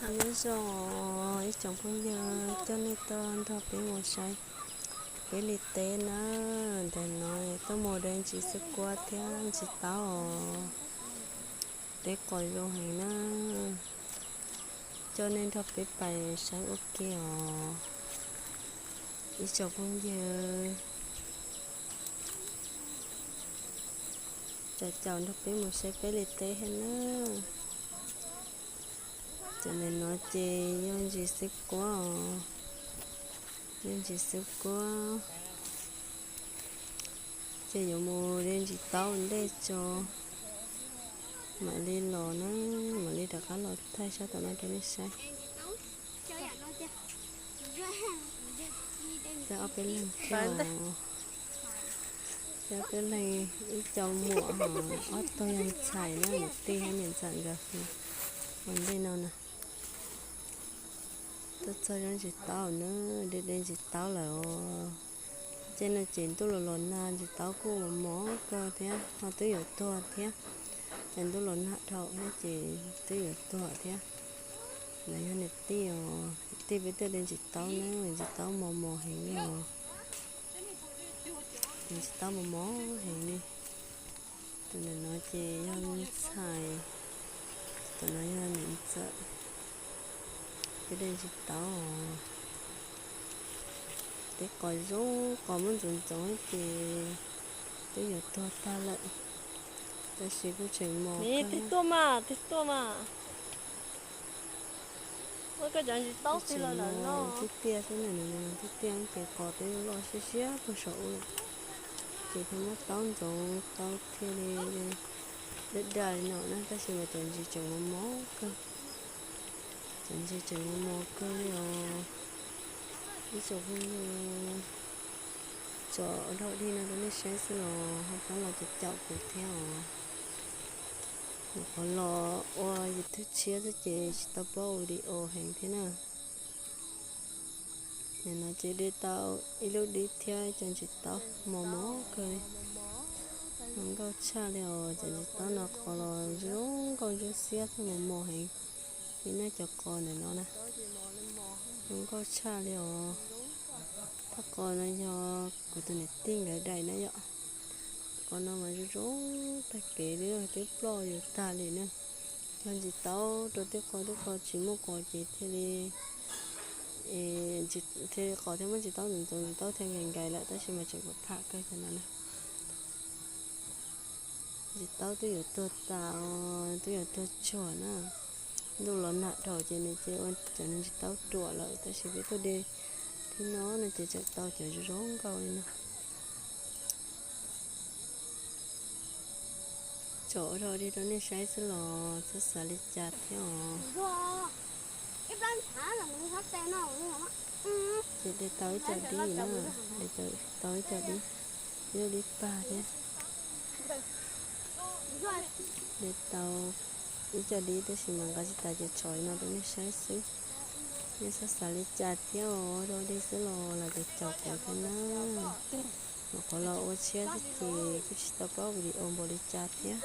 Nyob zoo ib tsoom phooj ywg, coj nej tuaj nrog peb mus saib peb li teb na. Ntawm no tuaj mus de ntsis xwb kuab thiab ntsis taub os. Teb qos zoo heev na. Coj nej nrog peb pais saib ua ke os ib tsoom phooj ywg. Caum caum nrog peb mus saib peb li teb thiab na. Cov ntawm no ces yog ntsis xwb kuab os. Yog ntsis xwb kuab. Ces yuav mus de ntsis taub ua ntej tso, mam li los na, mam li rov qab los thaij sab tom no rau nej saib. Peb ob peb leeg thiab os. Peb ob peb leeg, ib co muam, ob tug yog ntxhais na, niam tij thiab niam ntxawm nkawd ua ntej no na. Tuaj txog zov ntsis taub na, de de ntsis taub lawm os. Ces no ces ntuj los los nag, ntsis taub kuj mos mos kawg thiab, ho twb yuav tuag thiab. Ces ntuj los nag dhau thiab ces twb yuav tuag thiab. Lawv yog niam tij os, niam tij peb tuaj de ntsis taub na, ntsis taub mos mos heev li os. Ntsis taub mos mos heev li. Tus ntawm no ces yog ntxhais, tus no yog niam ntxawm. Peb de ntsis taub os. Teb qos zoo, qos muab ntxoov ntxoov ces twb yuav tuag tag lawm, tab sis kuj tseem mos. Tig tuaj mas, tig tuaj mas. Koj cov ntsis taub tig los lawm no. Twb tiaj xwb na, twb tiaj ces qos twb loj siab siab puag saum ub lawm. Ces thiaj muab taub ntxoov tau thiaj li daj daj li no na, tab sis mas cov ntsis tseem mos mos kawg. Cov ntsis tseem mos mos kawg li os. Ib tsoom phooj ywg, tso ua dog dig no rau nej saib xwb los ho pab los caum caum kuv thiab os. Nyuam qhuav los ua YouTube tshiab xwb ces tsis tau pab ua video heev thiab na. Nim no ces de tau ib lub dib thiab cov ntsis taub mos mos kawg li. Zoo nkauj tshaj li os, cov ntsis taub no qos los zoo nkauj ntsuab xiab thiab mos mos heev li na. Cov qos ntawm no na zoo nkauj tshaj li os. Thaj qos no yog kuv tus niam tij nkawd daim na yom. Qos no mas zoo zoo tag kev li, twb ploj yus tag li na. Cog ntsis taub rau tej qos, tej qos tsis muaj qos ces thiaj li, thiaj li qos thiaj muab ntsis taub ntxoov ntxoov, ntsis taub thiaj nkais nkais lawm, tab sis mas tseem pom pham kawg cov no na. Ntsis taub twb yuav tuag tas, twb yuav tuag tsuag na. Ntuj los nag dhau ces nws ces ua cov ntsis taub ruam lawm, tab sis peb tuaj de thib no no ces tseem tau cov zoo zoo nkauj li no. Tso ua dog dig rau nej saib xwb los txhob xav li cas thiab os. Ces de tau ib co dib na, de tau ib co dib, ib lub dib pag thiab. De tau ib co dib tab sis mas nqa tsis tas ces tso li no rau nej saib xwb. Nej txhob xav li cas thiab os, ua dog dig xwb los lam caum caum kuv thiab na. Nyuam qhuav los ua tshiab xwb ces kuj tsis tau pab video npaum li cas thiab.